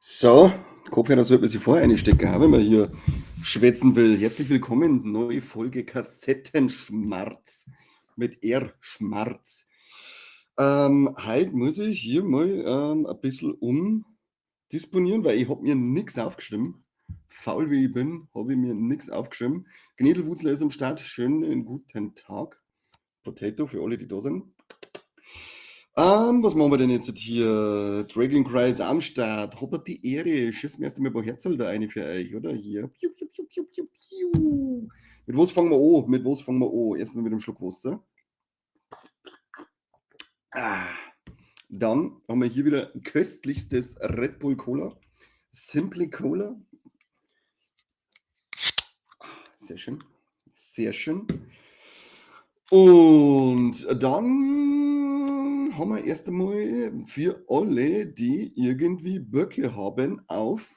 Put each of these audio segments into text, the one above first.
So, Kopfhörer sollte man sich vorher einstecken, wenn man hier schwätzen will. Herzlich willkommen, neue Folge Kassettenschmarz mit R Schmarz. Heute muss ich hier mal ein bisschen umdisponieren, weil ich habe mir nichts aufgeschrieben. Faul wie ich bin, habe ich mir nichts aufgeschrieben. Gnedelwutzler ist am Start. Schönen guten Tag. Potato für alle, die da sind. Was machen wir denn jetzt hier? Dragon Cry ist am Start. Hoppert die Ehre. Schießen wir erst einmal ein paar Herzl da eine für euch, oder? Hier. Piu, piu, piu, piu, piu, piu. Mit was fangen wir an? Mit was fangen wir an? Erstmal mit dem Schluck Wasser. Ah. Dann haben wir hier wieder köstlichstes Red Bull Cola. Simply Cola. Sehr schön. Sehr schön. Und dann haben wir erst einmal für alle, die irgendwie Böcke haben auf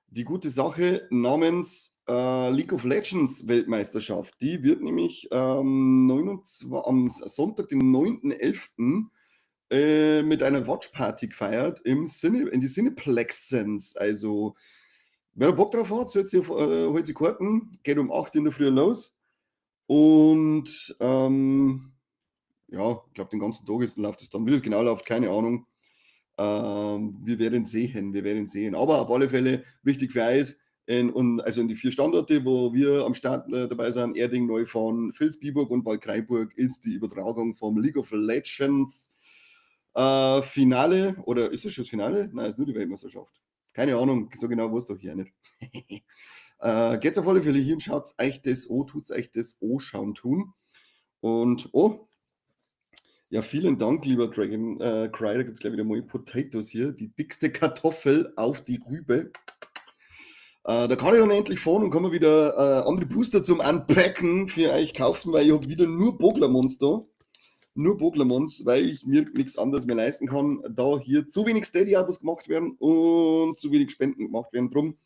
die gute Sache namens League of Legends Weltmeisterschaft. Die wird nämlich 29, am Sonntag, den 9.11. Mit einer Watch Party gefeiert in die Cineplexens. Also, wer Bock drauf hat, holt sich Karten, geht um 8 in der Früh los. Und ja, ich glaube, den ganzen Tag läuft es dann. Wie das genau läuft, keine Ahnung. Wir werden sehen, wir werden sehen. Aber auf alle Fälle wichtig für euch, also in die vier Standorte, wo wir am Start dabei sind, Erding, Neufahrn, Vilsbiburg und Waldkraiburg, ist die Übertragung vom League of Legends Finale. Oder ist es schon das Finale? Nein, ist nur die Weltmeisterschaft. Keine Ahnung, so genau weiß doch hier nicht. Geht's auf alle Fälle hier und schaut euch das an, tut's euch das anschauen tun. Und oh, ja, vielen Dank, lieber Dragon Cry. Da gibt es gleich wieder mal Potatoes hier. Die dickste Kartoffel auf die Rübe. Da kann ich dann endlich fahren und kann mir wieder andere Booster zum Unpacken für euch kaufen, weil ich habe wieder nur Boglermons da. Nur Boglermons, weil ich mir nichts anderes mehr leisten kann, da hier zu wenig Steady-Abos gemacht werden und zu wenig Spenden gemacht werden. Drum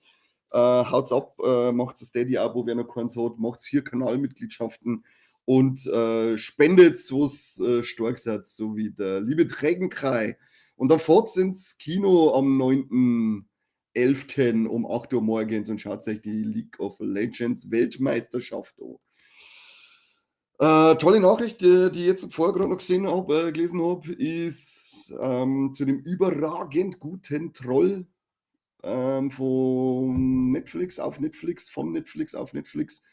haut's ab, macht's ein Steady-Abo, wer noch keins hat, macht's hier Kanalmitgliedschaften und spendet, wo's stark seid, so wie der liebe Trägenkrei. Und dann fahrt's ins Kino am 9.11. um 8 Uhr morgens und schaut euch die League of Legends Weltmeisterschaft an. Tolle Nachricht, die ich jetzt vorher gerade noch gesehen habe, gelesen habe, ist zu dem überragend guten Troll von Netflix auf Netflix, von Netflix auf Netflix.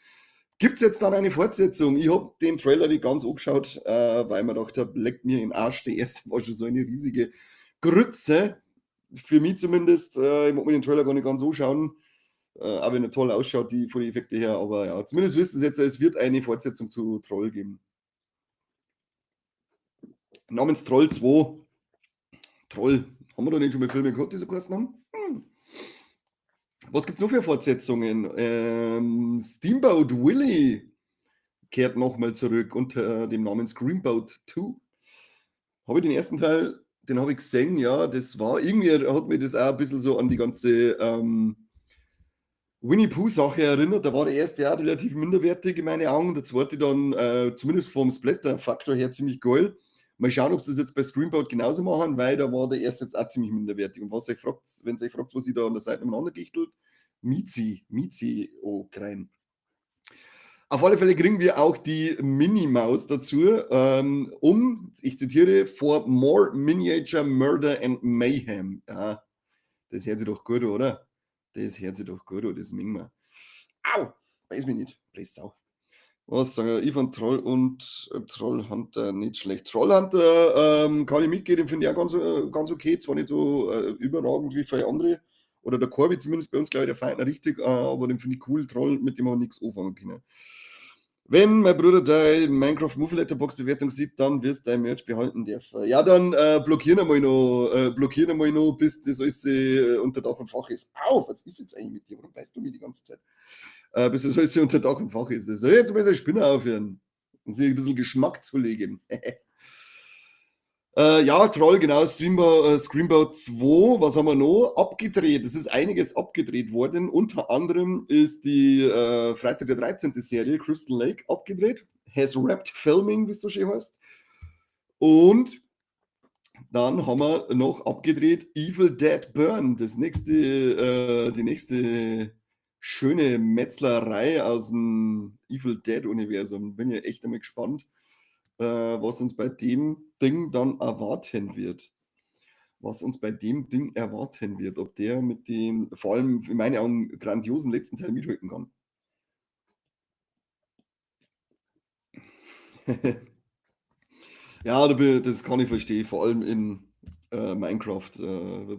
Gibt es jetzt dann eine Fortsetzung? Ich habe den Trailer nicht ganz angeschaut, weil ich mir gedacht habe, leckt mir in Arsch. Die erste war schon so eine riesige Grütze. Für mich zumindest. Ich mag mir den Trailer gar nicht ganz anschauen. Auch wenn er toll ausschaut, die, von den Effekten her. Aber ja, zumindest wissen sie jetzt, es wird eine Fortsetzung zu Troll geben. Namens Troll 2. Troll. Haben wir da nicht schon mal Filme gehabt, die so geheißen haben? Hm. Was gibt es noch für Fortsetzungen? Steamboat Willie kehrt nochmal zurück unter dem Namen Screamboat 2. Habe ich den ersten Teil, den habe ich gesehen, ja, das war irgendwie, hat mir das auch ein bisschen so an die ganze Winnie Pooh-Sache erinnert. Da war der erste auch relativ minderwertig in meinen Augen, der zweite dann zumindest vom Splatter-Faktor her ziemlich geil. Mal schauen, ob sie das jetzt bei Screamboat genauso machen, weil da war der erste jetzt auch ziemlich minderwertig. Und was euch fragt, wenn ihr euch fragt, was ich da an der Seite umeinander gichtelt, Mizi, Mizi, oh, Krein. Auf alle Fälle kriegen wir auch die Minnie-Maus dazu, um, ich zitiere, for more miniature murder and mayhem. Ja, das hört sich doch gut an, oder? Das hört sich doch gut an, das mögen wir. Au! Weiß mich nicht. Blöd Sau. Was sagen wir? Ich fand Troll und Trollhunter nicht schlecht. Trollhunter kann ich mitgehen, den finde ich auch ganz, ganz okay. Zwar nicht so überragend wie viele andere. Oder der Corby zumindest bei uns, glaube ich, der feiert ihn richtig, aber den finde ich cool. Troll, mit dem haben wir nichts anfangen können. Wenn mein Bruder deine Minecraft Movie Letterboxd Bewertung sieht, dann wirst du dein Merch behalten dürfen. Ja, dann blockieren einmal noch, bis das alles unter Dach und Fach ist. Au, was ist jetzt eigentlich mit dir? Warum beißt du mich die ganze Zeit? Bis das alles unter Dach und Fach ist. Das soll jetzt mal seine Spinne aufhören und sich ein bisschen Geschmack zulegen. Ja, Troll, genau, Screamboat 2, was haben wir noch? Abgedreht, es ist einiges abgedreht worden. Unter anderem ist die Freitag der 13. Serie Crystal Lake abgedreht. Has wrapped filming, wie es so schön heißt. Und Dann haben wir noch abgedreht Evil Dead Burn, die nächste schöne Metzlerei aus dem Evil Dead Universum. Bin ja echt einmal gespannt, was uns bei dem Ding dann erwarten wird. Was uns bei dem Ding erwarten wird, ob der mit dem, vor allem in meinen Augen, grandiosen letzten Teil mithalten kann. Ja, das kann ich verstehen, vor allem in Minecraft.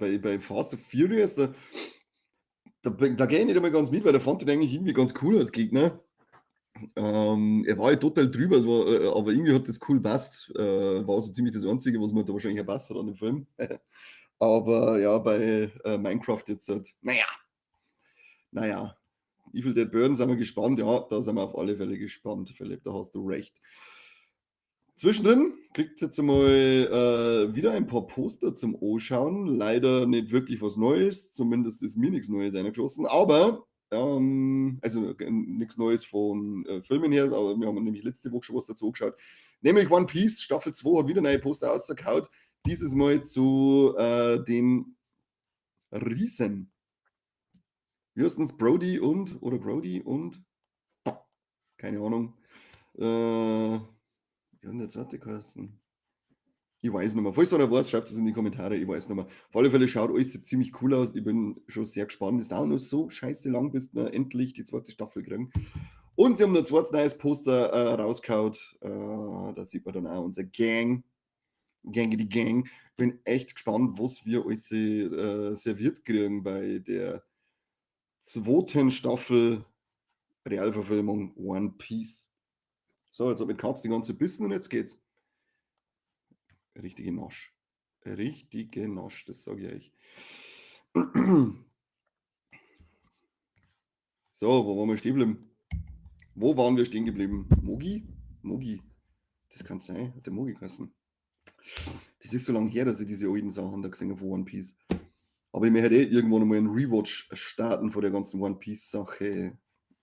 Bei Fast and Furious, da gehe ich nicht einmal ganz mit, weil der fand den eigentlich irgendwie ganz cool als Gegner. Er war ja total drüber, aber irgendwie hat das cool passt. War so ziemlich das Einzige, was mir da wahrscheinlich auch passt hat an dem Film. Aber ja, bei Minecraft jetzt halt, naja. Naja. Evil Dead Burn sind wir gespannt. Ja, da sind wir auf alle Fälle gespannt, Philipp, da hast du recht. Zwischendrin kriegt ihr jetzt einmal wieder ein paar Poster zum Anschauen. Leider nicht wirklich was Neues, zumindest ist mir nichts Neues reingeschossen, aber also nichts Neues von Filmen her, aber wir haben nämlich letzte Woche schon was dazu angeschaut. Nämlich One Piece Staffel 2 hat wieder neue Poster rausgehauen. Dieses Mal zu den Riesen. Wie heißt denn Brody und, oder Brody und, keine Ahnung. Wie hat denn der zweite geheißen? Ich weiß nicht mehr. Falls einer weiß, schreibt es in die Kommentare. Ich weiß nicht mehr. Auf alle Fälle schaut alles ziemlich cool aus. Ich bin schon sehr gespannt. Es dauert noch so scheiße lang, bis wir endlich die zweite Staffel kriegen. Und sie haben noch ein zweites neues Poster rausgehauen. Da sieht man dann auch unsere Gang. Gang die Gang. Bin echt gespannt, was wir alles serviert kriegen bei der zweiten Staffel Realverfilmung One Piece. So, jetzt hab ich mit Katz die ganze Bissen und jetzt geht's. Richtige Nasch. Richtige Nasch, das sag ich euch. So, wo waren wir stehen geblieben? Wo waren wir stehen geblieben? Mogi? Mogi. Das kann sein. Hat der Mogi geheißen? Das ist so lange her, dass ich diese alten Sachen da gesehen habe von One Piece. Aber ich möchte irgendwann nochmal einen Rewatch starten von der ganzen One Piece-Sache.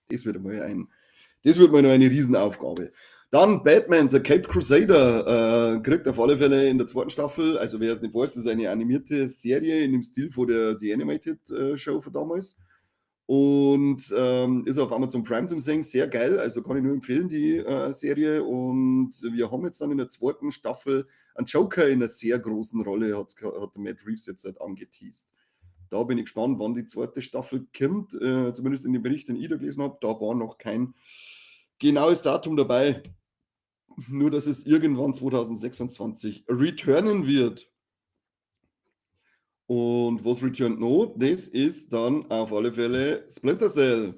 Das wird mal ein, das wird mal noch eine Riesenaufgabe. Dann Batman, The Caped Crusader, kriegt auf alle Fälle in der zweiten Staffel, also wer es nicht weiß, das ist eine animierte Serie in dem Stil von der The Animated Show von damals. Und ist auf Amazon Prime zum Sehen, sehr geil, also kann ich nur empfehlen, die Serie. Und wir haben jetzt dann in der zweiten Staffel einen Joker in einer sehr großen Rolle, hat der Matt Reeves jetzt halt angeteased. Da bin ich gespannt, wann die zweite Staffel kommt, zumindest in dem Bericht, den ich da gelesen hab, da war noch kein genaues Datum dabei. Nur, dass es irgendwann 2026 returnen wird. Und was returnt noch? Das ist dann auf alle Fälle Splinter Cell.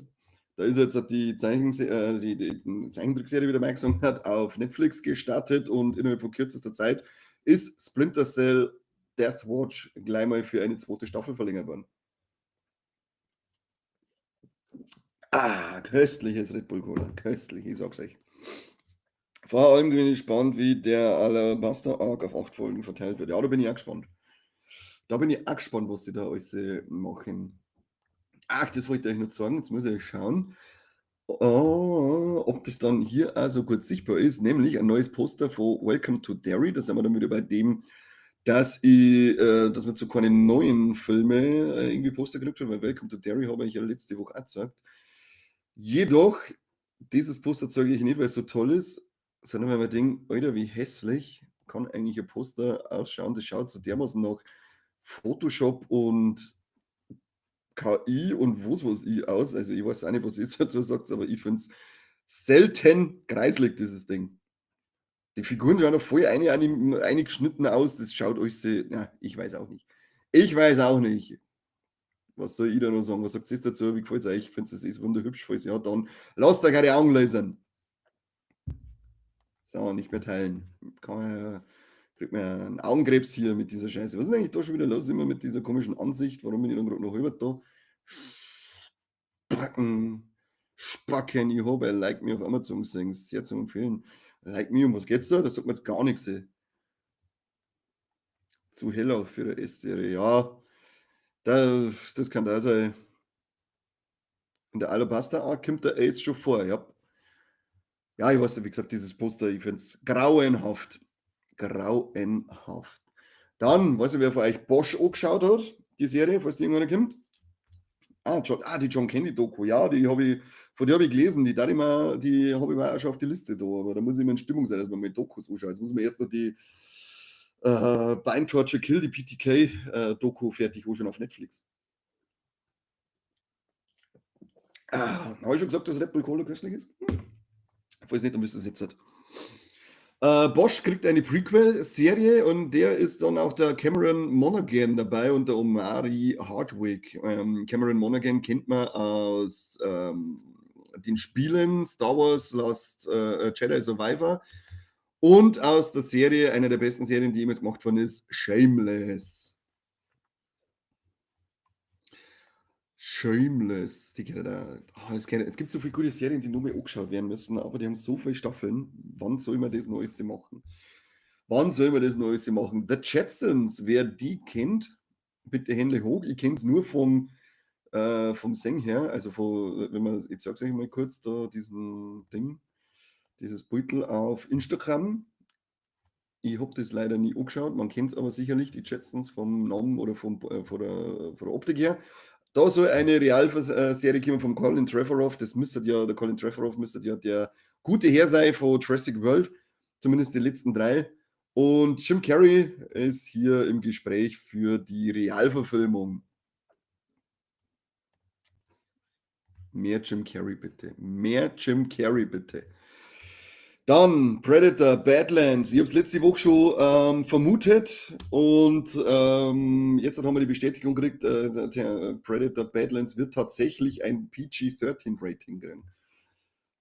Da ist jetzt die Zeichentrickserie, wie der Mike gesagt hat, auf Netflix gestartet und innerhalb von kürzester Zeit ist Splinter Cell Deathwatch gleich mal für eine zweite Staffel verlängert worden. Ah, köstliches Red Bull Cola. Köstlich, ich sag's euch. Vor allem bin ich gespannt, wie der Alabasta Arc auf 8 Folgen verteilt wird. Ja, da bin ich auch gespannt. Da bin ich auch gespannt, was sie da alles machen. Ach, das wollte ich euch noch zeigen. Jetzt muss ich schauen, ob das dann hier auch so gut sichtbar ist. Nämlich ein neues Poster von Welcome to Derry. Da sind wir dann wieder bei dem, dass wir zu keinen neuen Filmen irgendwie Poster gekriegt haben, weil Welcome to Derry habe ich ja letzte Woche auch gezeigt. Jedoch, dieses Poster zeige ich nicht, weil es so toll ist, sondern weil man denkt, Alter, wie hässlich kann eigentlich ein Poster ausschauen. Das schaut so dermaßen nach Photoshop und KI und was weiß ich aus. Also ich weiß auch nicht, was ihr dazu sagt, aber ich find's selten kreislig, dieses Ding. Die Figuren schauen noch voll eingeschnitten aus. Das schaut euch so, ja, ich weiß auch nicht. Ich weiß auch nicht. Was soll ich da noch sagen? Was sagt ihr dazu? Wie gefällt's euch? Ich find's, das ist wunderhübsch. Falls ja, dann lasst euch eure Augen lösen. So, nicht mehr teilen. Kann man ja, kriegt man ja einen Augenkrebs hier mit dieser Scheiße. Was ist denn eigentlich da schon wieder los? Immer mit dieser komischen Ansicht. Warum bin ich dann gerade noch rüber da? Spacken. Spacken. Ich habe ein Like Me auf Amazon gesehen. Sehr zu empfehlen. Like Me, um was geht's da? Da sagt man jetzt gar nichts. Ey. Zu hell auch für eine S-Serie. Ja, das kann da sein. In der Alabasta Arc kommt der Ace schon vor, ja. Ja, ich weiß nicht, wie gesagt, dieses Poster, ich find's grauenhaft. Grauenhaft. Dann, weiß ich, wer von euch Bosch angeschaut hat, die Serie, falls die irgendwann kommt. Ah, die John Candy Doku, ja, die habe ich, von der habe ich gelesen, die habe ich mir auch schon auf die Liste da, aber da muss ich immer in Stimmung sein, dass man mal Dokus anschaut. Jetzt muss man erst noch die Bind Torture Kill, die PTK Doku fertig anschauen auf Netflix. Ah, habe ich schon gesagt, dass Red Bull Cola köstlich ist? Falls nicht, dann müsst ihr es jetzt halt. Bosch kriegt eine Prequel-Serie und der ist dann auch der Cameron Monaghan dabei und der Omari Hardwick. Cameron Monaghan kennt man aus den Spielen Star Wars Last Jedi Survivor und aus der Serie, einer der besten Serien, die jemals gemacht worden ist, Shameless. Shameless. Die kennt da. Oh, es gibt so viele gute Serien, die nur mehr angeschaut werden müssen, aber die haben so viele Staffeln. Wann soll man das Neueste machen? Wann soll man das Neueste machen? The Jetsons, wer die kennt, bitte Hände hoch. Ich kenne es nur vom Seng her. Also von, wenn man, ich zeig's euch mal kurz da diesen Ding, dieses Beutel auf Instagram. Ich hab das leider nie angeschaut. Man kennt's aber sicherlich, die Jetsons vom Namen oder von der Optik her. Da soll eine Realserie kommen von Colin Trevorrow. Das müsste ja, der Colin Trevorrow müsste ja der gute Herr sein von Jurassic World. Zumindest die letzten 3. Und Jim Carrey ist hier im Gespräch für die Realverfilmung. Mehr Jim Carrey bitte. Mehr Jim Carrey bitte. Dann Predator, Badlands. Ich habe es letzte Woche schon vermutet und jetzt haben wir die Bestätigung gekriegt, der Predator Badlands wird tatsächlich ein PG-13 Rating kriegen.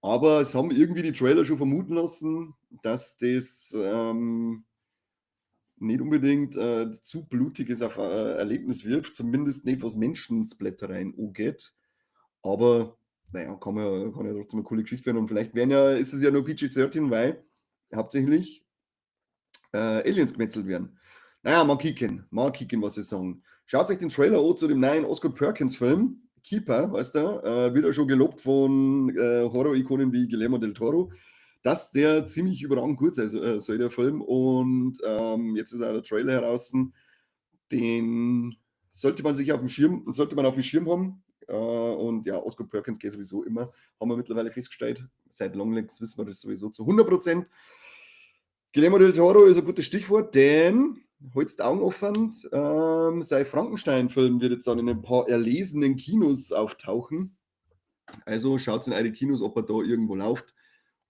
Aber es haben irgendwie die Trailer schon vermuten lassen, dass das nicht unbedingt zu blutiges Erlebnis wird, zumindest nicht was Menschensplattereien angeht. Aber naja, kann ja trotzdem eine coole Geschichte werden. Und vielleicht ist es ja nur PG-13, weil hauptsächlich Aliens gemetzelt werden. Naja, mal kicken, was sie sagen. Schaut euch den Trailer an zu dem neuen Oscar Perkins-Film, Keeper, weißt du, wird ja schon gelobt von Horror-Ikonen wie Guillermo del Toro, dass der ziemlich überragend gut sei, soll der Film. Und jetzt ist auch der Trailer heraus, den sollte man sich auf dem Schirm, haben. Und ja, Oscar Perkins geht sowieso immer, haben wir mittlerweile festgestellt. Seit Longlegs wissen wir das sowieso zu 100%. Guillermo del Toro ist ein gutes Stichwort, denn halt's die Augen offen, sein Frankenstein-Film wird jetzt dann in ein paar erlesenen Kinos auftauchen. Also schaut in eure Kinos, ob er da irgendwo läuft.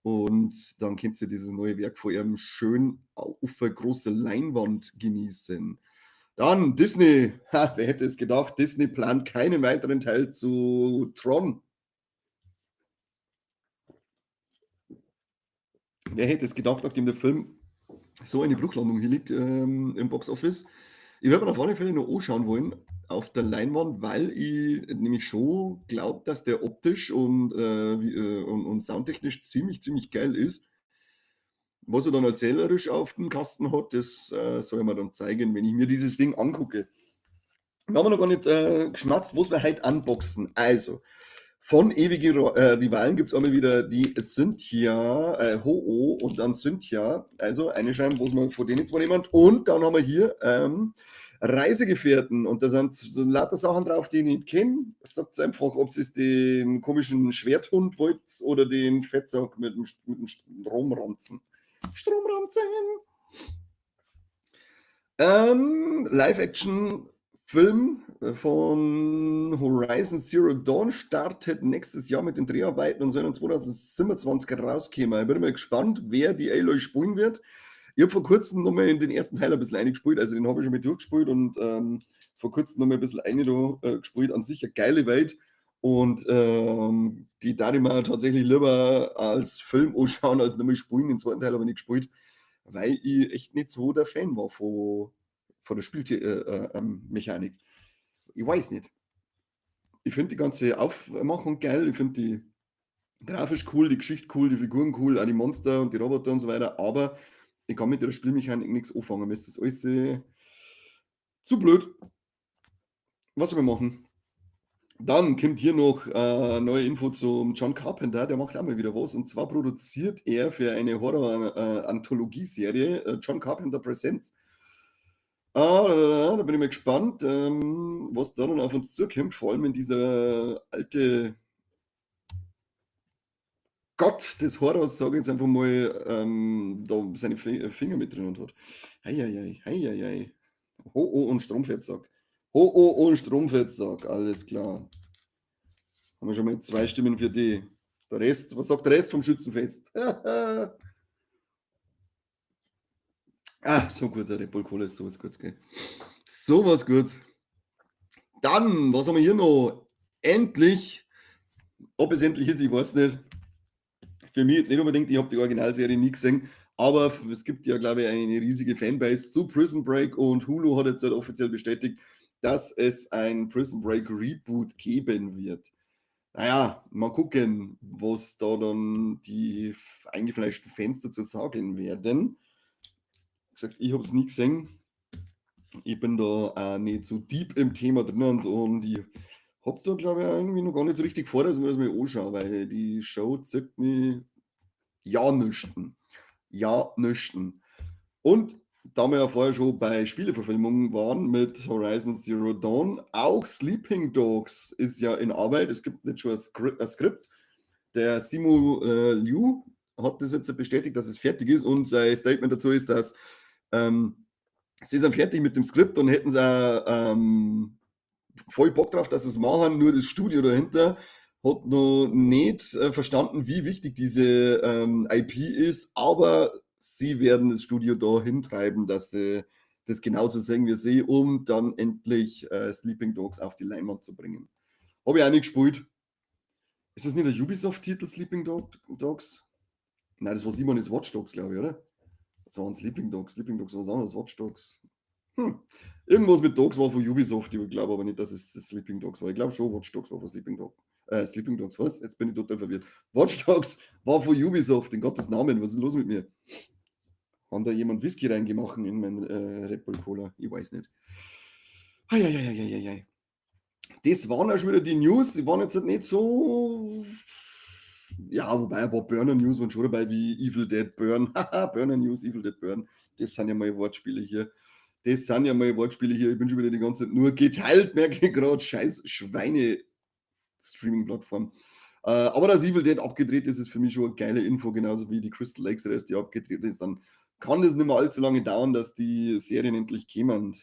Und dann könnt ihr dieses neue Werk vor ihrem schön auf der großen Leinwand genießen. Dann Disney, ha, wer hätte es gedacht, Disney plant keinen weiteren Teil zu Tron. Wer hätte es gedacht, nachdem der Film so eine Bruchlandung hier liegt im Boxoffice. Ich werde mir auf alle Fälle noch anschauen wollen auf der Leinwand, weil ich nämlich schon glaube, dass der optisch und soundtechnisch ziemlich, ziemlich geil ist. Was er dann erzählerisch auf dem Kasten hat, das soll er mir dann zeigen, wenn ich mir dieses Ding angucke. Wir haben noch gar nicht geschmatzt, was wir heute unboxen. Also, von ewigen Rivalen gibt es einmal wieder die Cynthia, Ho-Oh und dann Cynthia. Also eine Scheibe, wo wir von denen zwei nehmen. Und dann haben wir hier Reisegefährten. Und da sind so lauter Sachen drauf, die ich nicht kenne. Sagt einfach, ob es den komischen Schwerthund wollt oder den Fettsack mit dem Stromranzen. Stromranzen! Live-Action-Film von Horizon Zero Dawn startet nächstes Jahr mit den Dreharbeiten und soll in 2027 rauskommen. Ich bin mal gespannt, wer die Aloy spielen wird. Ich habe vor kurzem nochmal in den ersten Teil ein bisschen reingespielt, also den habe ich schon mit durchgespielt und vor kurzem nochmal ein bisschen rein da gespielt. An sich eine geile Welt. Und die darf ich mir tatsächlich lieber als Film anschauen, als nochmal spielen. Den zweiten Teil habe ich nicht gespielt, weil ich echt nicht so der Fan war von der Spielmechanik. Ich weiß nicht. Ich finde die ganze Aufmachung geil, ich finde die grafisch cool, die Geschichte cool, die Figuren cool, auch die Monster und die Roboter und so weiter, aber ich kann mit der Spielmechanik nichts anfangen. Mir ist das alles zu blöd. Was soll man machen? Dann kommt hier noch neue Info zum John Carpenter, der macht auch mal wieder was. Und zwar produziert er für eine Horror-Anthologie-Serie John Carpenter Presents. Ah, da bin ich mal gespannt, was da dann auf uns zukommt, vor allem wenn dieser alte Gott des Horrors, sage ich jetzt einfach mal, da seine Finger mit drinnen hat. Hei, hei, hei, hei, hei, hei. Ho, oh und Stromfettsack. Ho, oh und Stromfettsack, alles klar. Haben wir schon mal 2 Stimmen für die. Der Rest, was sagt der Rest vom Schützenfest? Ah, so gut, der Red Bull Cola ist sowas gut, gell. Sowas gut. Dann, was haben wir hier noch? Endlich, ob es endlich ist, ich weiß nicht. Für mich jetzt nicht unbedingt, ich habe die Originalserie nie gesehen, aber es gibt ja, glaube ich, eine riesige Fanbase zu Prison Break und Hulu hat jetzt halt offiziell bestätigt, dass es ein Prison Break Reboot geben wird. Naja, mal gucken, was da dann die eingefleischten Fans dazu sagen werden. Wie gesagt, ich hab's nie gesehen. Ich bin da auch nicht so deep im Thema drin und ich hab da, glaube ich, auch irgendwie noch gar nicht so richtig vor, dass ich mir das mal anschaue, weil die Show zieht mich ja nüchten. Ja nüchten. Und da wir ja vorher schon bei Spieleverfilmungen waren mit Horizon Zero Dawn, auch Sleeping Dogs ist ja in Arbeit. Es gibt nicht schon ein Skript. Der Simu Liu hat das jetzt bestätigt, dass es fertig ist und sein Statement dazu ist, dass sie sind fertig mit dem Skript und hätten sie auch voll Bock drauf, dass sie es machen, nur das Studio dahinter hat noch nicht verstanden, wie wichtig diese IP ist, aber sie werden das Studio da hintreiben, dass sie das genauso sehen wie sie, um dann endlich Sleeping Dogs auf die Leinwand zu bringen. Hab ich auch nicht gespielt. Ist das nicht der Ubisoft-Titel, Sleeping Dogs? Nein, das war Simon ist Watch Dogs, glaube ich, oder? Das waren Sleeping Dogs. Sleeping Dogs war was anderes, Watch Dogs. Irgendwas mit Dogs war von Ubisoft, ich glaube aber nicht, dass es Sleeping Dogs war. Ich glaube schon, Watch Dogs war von Sleeping Dog. Sleeping Dogs, was? Jetzt bin ich total verwirrt. Watch Dogs war von Ubisoft, in Gottes Namen, was ist denn los mit mir? Hat da jemand Whisky reingemacht in mein Red Bull Cola? Ich weiß nicht. Ei, ei, ei, ei, ei, ei. Das waren auch schon wieder die News. Die waren jetzt nicht so. Ja, wobei ein paar Burner News waren schon dabei, wie Evil Dead Burn. Haha, Burner News, Evil Dead Burn. Das sind ja mal Wortspiele hier. Das sind ja mal Wortspiele hier. Ich bin schon wieder die ganze Zeit nur geteilt, merke ich gerade. Scheiß Schweine-Streaming-Plattform. Aber dass Evil Dead abgedreht ist, ist für mich schon eine geile Info, genauso wie die Crystal Lake Serie, die abgedreht ist. Dann kann das nicht mehr allzu lange dauern, dass die Serien endlich kämen.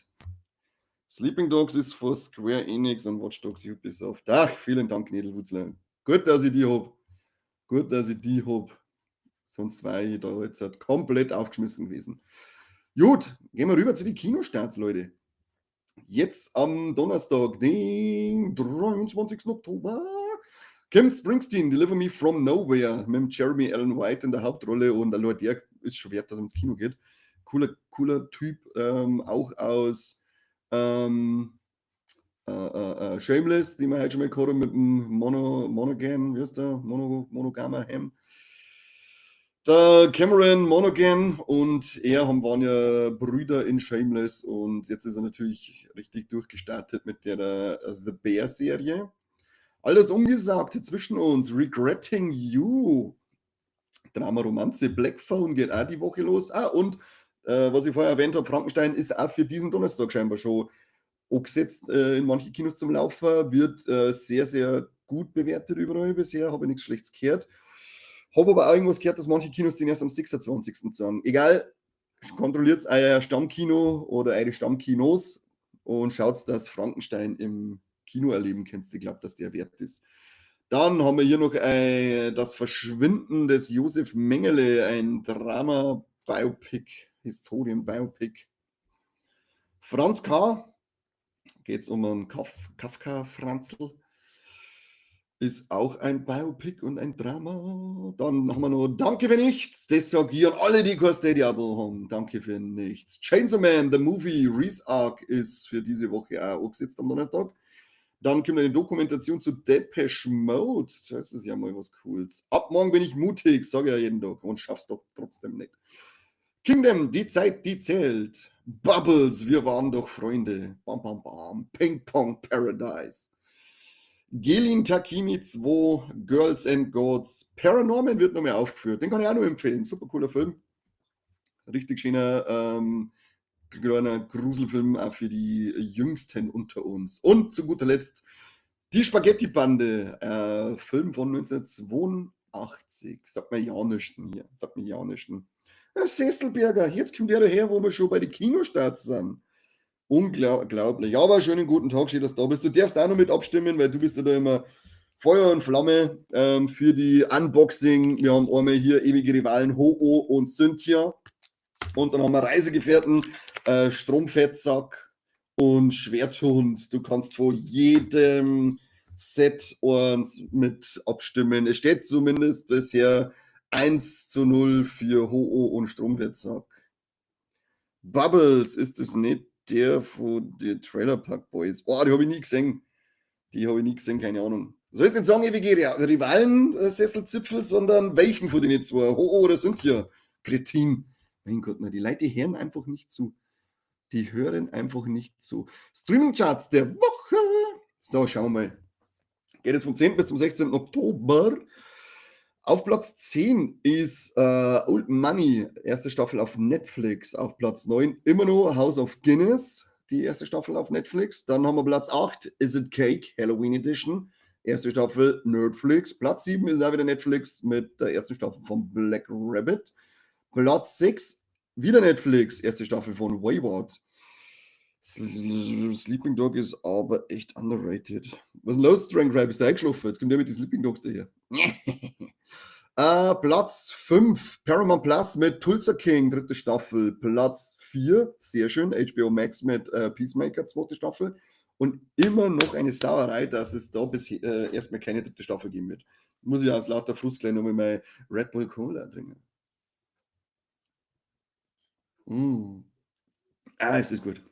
Sleeping Dogs ist von Square Enix und Watch Dogs Ubisoft. Ach, vielen Dank, Nedelwutzler. Gut, dass ich die hab. Gut, dass ich die hab. Sonst war ich da jetzt halt komplett aufgeschmissen gewesen. Gut, gehen wir rüber zu den Kinostarts, Leute. Jetzt am Donnerstag, den 23. Oktober, kommt Springsteen, Deliver Me From Nowhere, mit dem Jeremy Allen White in der Hauptrolle und der Leute, der ist schon wert, dass er ins Kino geht. Cooler, cooler Typ, auch aus Shameless, die wir heute schon mal gehabt haben, mit dem Monogam, wie heißt der? Monogama Ham. Der Cameron Monaghan und er waren ja Brüder in Shameless und jetzt ist er natürlich richtig durchgestartet mit der The Bear-Serie. Alles Ungesagte zwischen uns, Regretting You, Drama Romanze, Black Phone geht auch die Woche los. Ah, und was ich vorher erwähnt habe, Frankenstein ist auch für diesen Donnerstag scheinbar schon angesetzt in manche Kinos zum Laufen, wird sehr, sehr gut bewertet überall bisher, habe ich nichts Schlechtes gehört. Hab aber auch irgendwas gehört, dass manche Kinos den erst am 26. zeigen. Egal, kontrolliert euer Stammkino oder eure Stammkinos und schaut, dass Frankenstein im Kino erleben könnt. Ich glaub, dass der wert ist. Dann haben wir hier noch das Verschwinden des Josef Mengele, ein Drama-Biopic, Historien-Biopic. Franz K. Geht's um einen Kafka-Franzl. Ist auch ein Biopic und ein Drama. Dann haben wir noch Danke für nichts. Das sag ich an alle, die kein Stadia-Abo haben. Danke für nichts. Chainsaw Man, The Movie, Res Arc ist für diese Woche auch angesetzt am Donnerstag. Dann kommt eine Dokumentation zu Depeche Mode. Das ist ja mal was Cooles. Ab morgen bin ich mutig, sag ich ja jeden Tag. Und schaff's doch trotzdem nicht. Kingdom, die Zeit, die zählt. Bubbles, wir waren doch Freunde. Bam, bam, bam. Ping Pong Paradise. Gelin Takimi 2, Girls and Gods. Paranorman wird noch mehr aufgeführt. Den kann ich auch nur empfehlen. Super cooler Film. Richtig schöner Kleiner Gruselfilm auch für die Jüngsten unter uns. Und zu guter Letzt die Spaghetti-Bande, Film von 1982. Sagt mir ja nichts hier. Sagt mir ja nichts. Sesselberger, jetzt kommt der daher, wo wir schon bei den Kinostarts sind. Unglaublich. Aber schönen guten Tag, schön, dass du da bist. Du darfst auch noch mit abstimmen, weil du bist ja da immer Feuer und Flamme für die Unboxing. Wir haben einmal hier ewige Rivalen Ho-Oh und Cynthia. Und dann haben wir Reisegefährten, Stromfettsack und Schwerthund. Du kannst vor jedem Set eins mit abstimmen. Es steht zumindest bisher 1:0 für Ho-Oh und Stromfettsack. Bubbles, ist das nicht der von den Trailer Park Boys? Boah, die habe ich nie gesehen. Die habe ich nie gesehen, keine Ahnung. Soll ich nicht sagen, ewige Rivalen, Sesselzipfel, sondern welchen von den zwei? Ho-Oh oder Cynthia? Kretin. Mein Gott, na, die Leute hören einfach nicht zu. Die hören einfach nicht zu. Streaming Charts der Woche. So, schauen wir mal. Geht jetzt vom 10. bis zum 16. Oktober. Auf Platz 10 ist Old Money, erste Staffel auf Netflix. Auf Platz 9 immer noch House of Guinness, die erste Staffel auf Netflix. Dann haben wir Platz 8, Is It Cake, Halloween Edition, erste Staffel Netflix. Platz 7 ist auch wieder Netflix mit der ersten Staffel von Black Rabbit. Platz 6, wieder Netflix, erste Staffel von Wayward. Sleeping Dog ist aber echt underrated. Was ist denn los, Drunk Ray? Bist du eingeschlafen? Jetzt kommt der mit den Sleeping Dogs daher. Platz 5, Paramount Plus mit Tulsa King, dritte Staffel. Platz 4, sehr schön, HBO Max mit Peacemaker, zweite Staffel. Und immer noch eine Sauerei, dass es da bis erstmal keine dritte Staffel geben wird. Muss ich aus lauter Frust gleich nochmal mein Red Bull Cola trinken. Ah, es ist gut.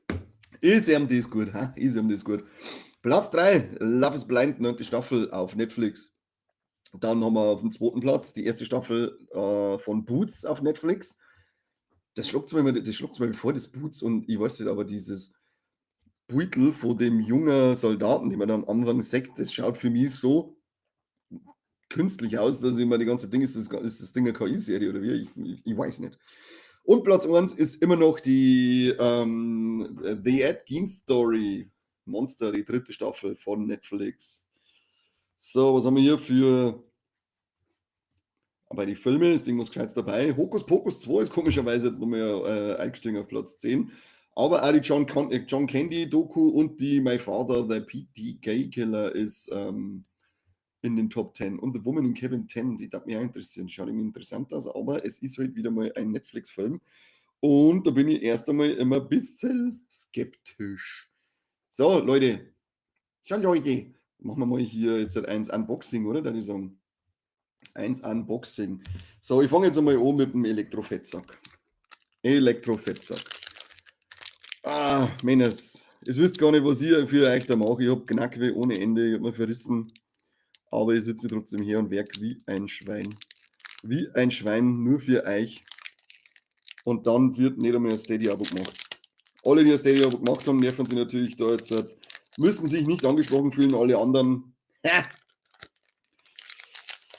Ist ihm das gut, ha? Ist ihm das gut. Platz 3, Love is Blind, 9. Staffel auf Netflix. Dann haben wir auf dem zweiten Platz die erste Staffel von Boots auf Netflix. Das schlägt mir immer, das schlägt mir vor, das Boots, und ich weiß nicht, aber dieses Beutel von dem jungen Soldaten, die man da am Anfang sieht, das schaut für mich so künstlich aus, dass ich mir die ganze Ding, ist das Ding eine KI-Serie oder wie? Ich weiß nicht. Und Platz 1 ist immer noch die The Ed Gein Story Monster, die dritte Staffel von Netflix. So, was haben wir hier für bei die Filme ist irgendwas Gescheites dabei. Hokus Pokus 2 ist komischerweise jetzt nochmal eingestiegen auf Platz 10. Aber auch die John Candy Doku und die My Father, the PDK Killer ist in den Top 10. Und The Woman in Cabin 10, die darf mich auch interessieren. Schaut irgendwie interessant aus, aber es ist halt wieder mal ein Netflix-Film. Und da bin ich erst einmal immer ein bisschen skeptisch. So, Leute. So, Leute. Machen wir mal hier jetzt halt eins Unboxing, oder? Da ich sagen. Eins Unboxing. So, ich fange jetzt einmal an mit dem Elektrofettsack. Elektrofettsack. Ah, Männers. Ihr wisst gar nicht, was ich für euch da mache. Ich habe Knackweh ohne Ende, ich habe mir verrissen. Aber ich sitze mir trotzdem hier und werk wie ein Schwein. Wie ein Schwein, nur für euch. Und dann wird nicht einmal ein Steady-Abo gemacht. Alle, die ein Steady-Abo gemacht haben, nerven sich natürlich da jetzt, müssen sich nicht angesprochen fühlen, alle anderen.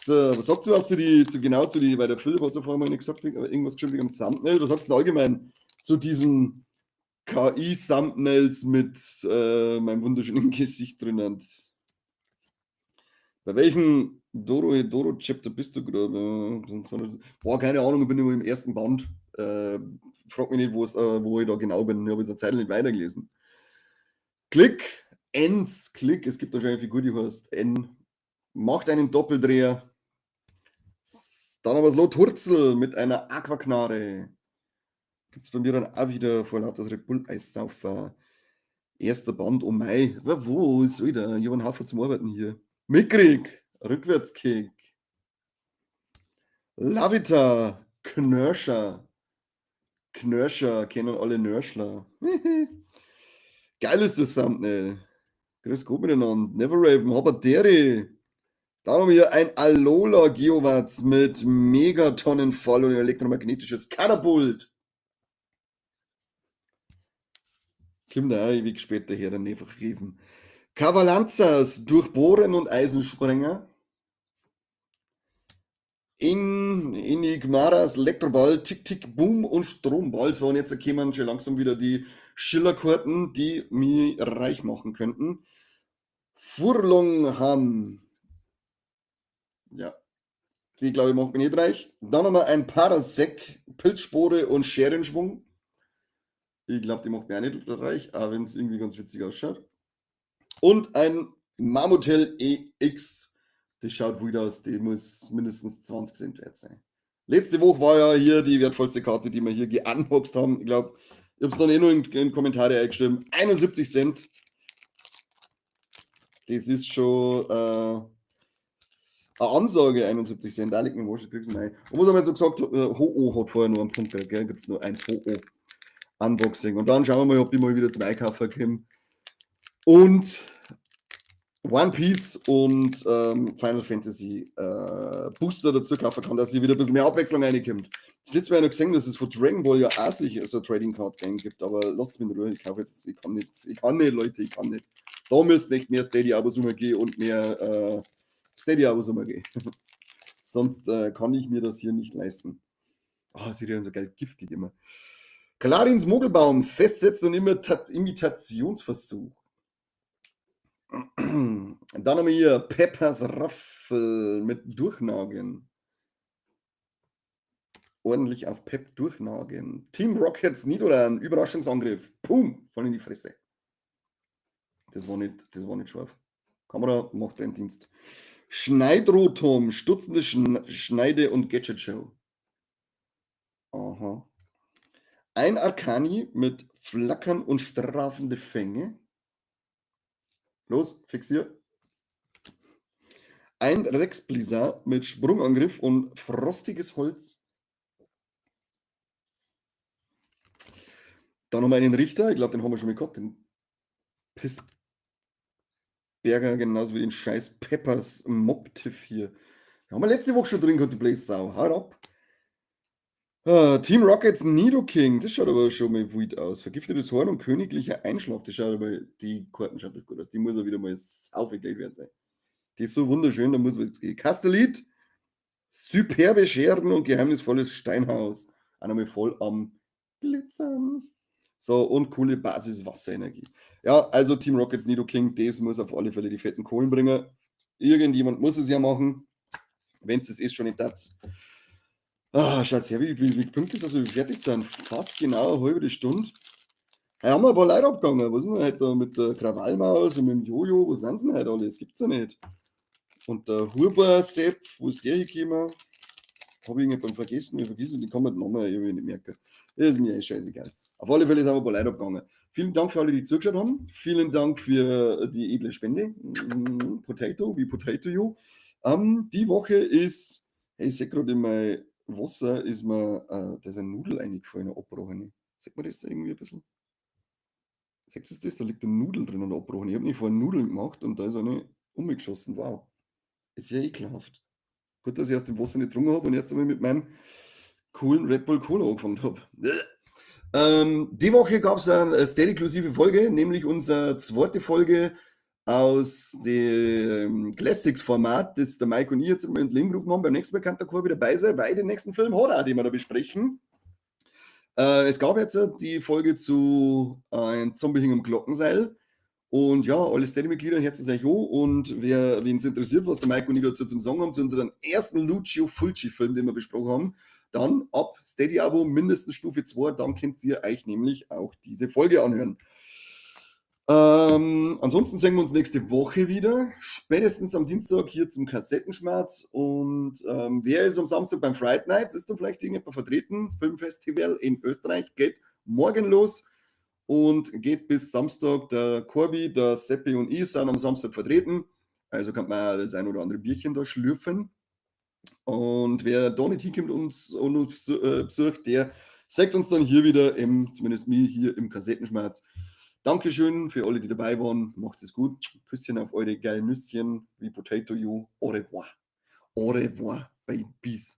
So, was sagt ihr überhaupt zu die, zu, genau zu die, weil der Philipp hat so vorher mal nicht gesagt, irgendwas geschrieben wegen dem Thumbnail. Was sagt ihr allgemein zu diesen KI-Thumbnails mit meinem wunderschönen Gesicht drin? Und bei welchem Doro Chapter bist du gerade? Boah, keine Ahnung, ich bin immer im ersten Band. Frag mich nicht, wo ich da genau bin. Ich habe jetzt eine Zeit nicht weitergelesen. Klick, Ens, Klick. Es gibt wahrscheinlich eine Figur, die heißt N. Macht einen Doppeldreher. Dann haben wir das Lothurzel mit einer Aquaknarre. Gibt es bei mir dann auch wieder vor lauter Red Bull Eissaufer. Erster Band, oh mei. Wo ist wieder? Ich habe einen Haufen zum Arbeiten hier. Mickrig, Rückwärtskick. Lavita, Knirscher. Knirscher, kennen alle Nörschler. Geil ist das Thumbnail. Grüß Gott miteinander. Never Raven, Haberdere. Da haben wir ein Alola Geowaz mit Megatonnenfall und elektromagnetisches Katapult. Kommt da auch ewig später her, dann einfach riefen. Kavalanzas, Durchbohren und Eisensprenger. In Enigmaras Elektroball, Tick Tick Boom und Stromball. So, und jetzt kommen schon langsam wieder die Schillerkarten, die mich reich machen könnten. Furlong. Ja, die glaube ich macht mich nicht reich. Dann haben wir ein Parasek, Pilzspore und Scherenschwung. Ich glaube, die macht mich auch nicht reich, auch wenn es irgendwie ganz witzig ausschaut. Und ein Mamutel EX. Das schaut wild aus, die muss mindestens 20 Cent wert sein. Letzte Woche war ja hier die wertvollste Karte, die wir hier geunboxed haben. Ich glaube, ich habe es dann eh nur in Kommentare eingeschrieben. 71 Cent. Das ist schon eine Ansage, 71 Cent. Da liegt mir wurscht, kriegst du rein. Und was haben wir jetzt so gesagt? Ho-Oh hat vorher nur einen Punkt, gell? Gibt es nur eins Ho-Oh. Unboxing. Und dann schauen wir mal, ob ich mal wieder zum Einkaufen komme. Und One Piece und Final Fantasy Booster dazu kaufen kann, dass hier wieder ein bisschen mehr Abwechslung reinkommt. Das letzte Mal noch gesehen, dass es von Dragon Ball ja auch sich so ein Trading Card Game gibt, aber lasst mich in Ruhe, ich kaufe jetzt, ich kann nicht, Leute, ich kann nicht. Da müsst nicht mehr Steady-Abos gehen und mehr Steady-Abos gehen. Sonst kann ich mir das hier nicht leisten. Oh, sie reden so geil giftig immer. Clarins Mogelbaum, Festsetzen und Imitationsversuch. Dann haben wir hier Peppers Raffel mit Durchnagen. Ordentlich auf Pep durchnagen. Team Rockets Nidoran, Überraschungsangriff. Pum, voll in die Fresse. Das war nicht scharf. Kamera macht den Dienst. Schneidrotom, stutzende Schneide- und Gadget-Show. Aha. Ein Arkani mit Flackern und strafende Fänge. Los, fixier. Ein Rexblizzard mit Sprungangriff und frostiges Holz. Dann haben wir einen Richter, ich glaube, den haben wir schon mal gehabt, den Pissberger, genauso wie den scheiß Peppers Mobtiff hier. Den haben wir letzte Woche schon drin gehabt, die Blaze-Sau. Hau ab. Team Rockets Nidoking, das schaut aber schon mal wild aus. Vergiftetes Horn und königlicher Einschlag, das schaut aber, die Karten schaut doch gut aus. Die muss ja wieder mal sau viel Geld wert sein. Die ist so wunderschön, da muss man jetzt gehen. Kastelit, superbe Scheren und geheimnisvolles Steinhaus. Auch nochmal voll am Glitzern. So, und coole Basis Wasserenergie. Ja, also Team Rockets Nidoking, das muss auf alle Fälle die fetten Kohlen bringen. Irgendjemand muss es ja machen. Wenn es das ist, schon nicht das. Ah, schaut her, wie pünktlich, dass wir fertig sind. Fast genau eine halbe Stunde. Heute haben wir ein paar Leute abgegangen. Was ist denn heute da mit der Krawallmaus und mit dem Jojo? Wo sind sie denn heute alle? Das gibt's ja nicht. Und der Huber Sepp, wo ist der hingekommen? Habe ich irgendwann vergessen. Ich vergesse den kann man den Namen irgendwie nicht merken. Das ist mir eh scheißegal. Auf alle Fälle sind wir ein paar Leute abgegangen. Vielen Dank für alle, die zugeschaut haben. Vielen Dank für die edle Spende. Potato, wie Potato You. Die Woche ist, hey, ich sehe gerade in mein Wasser ist mir, da ist eine Nudel eingefallen, eine abbrochene. Sieht man das da irgendwie ein bisschen? Seht ihr das? Da liegt eine Nudel drin und abbrochen. Ich habe nicht vorhin Nudeln gemacht und da ist eine umgeschossen. Wow. Ist ja ekelhaft. Gut, dass ich erst im Wasser nicht getrunken habe und erst einmal mit meinem coolen Red Bull Cola angefangen habe. Die Woche gab es eine Steady-inklusive Folge, nämlich unsere zweite Folge aus dem Classics-Format, das der Mike und ich jetzt mal ins Leben gerufen haben. Beim nächsten Mal kann der Corby dabei sein, weil den nächsten Film hat er, den wir da besprechen. Es gab jetzt die Folge zu Ein Zombie hing am Glockenseil. Und ja, alle Steady-Mitglieder, hört es euch an. Und wen es interessiert, was der Mike und ich dazu zum Sagen haben, zu unserem ersten Lucio Fulci-Film, den wir besprochen haben, dann ab Steady-Abo mindestens Stufe 2, dann könnt ihr euch nämlich auch diese Folge anhören. Ansonsten sehen wir uns nächste Woche wieder, spätestens am Dienstag hier zum Kassettenschmerz. Und wer ist am Samstag beim Fright Nights? Ist da vielleicht irgendjemand vertreten? Filmfestival in Österreich geht morgen los und geht bis Samstag. Der Corby, der Seppi und ich sind am Samstag vertreten. Also kann man das ein oder andere Bierchen da schlürfen. Und wer da nicht hinkommt und uns besucht, der sagt uns dann hier wieder, zumindest mir hier im Kassettenschmerz. Dankeschön für alle, die dabei waren. Macht es gut. Küsschen auf eure geilen Nüsschen, wie Potato You. Au revoir. Au revoir, Babies.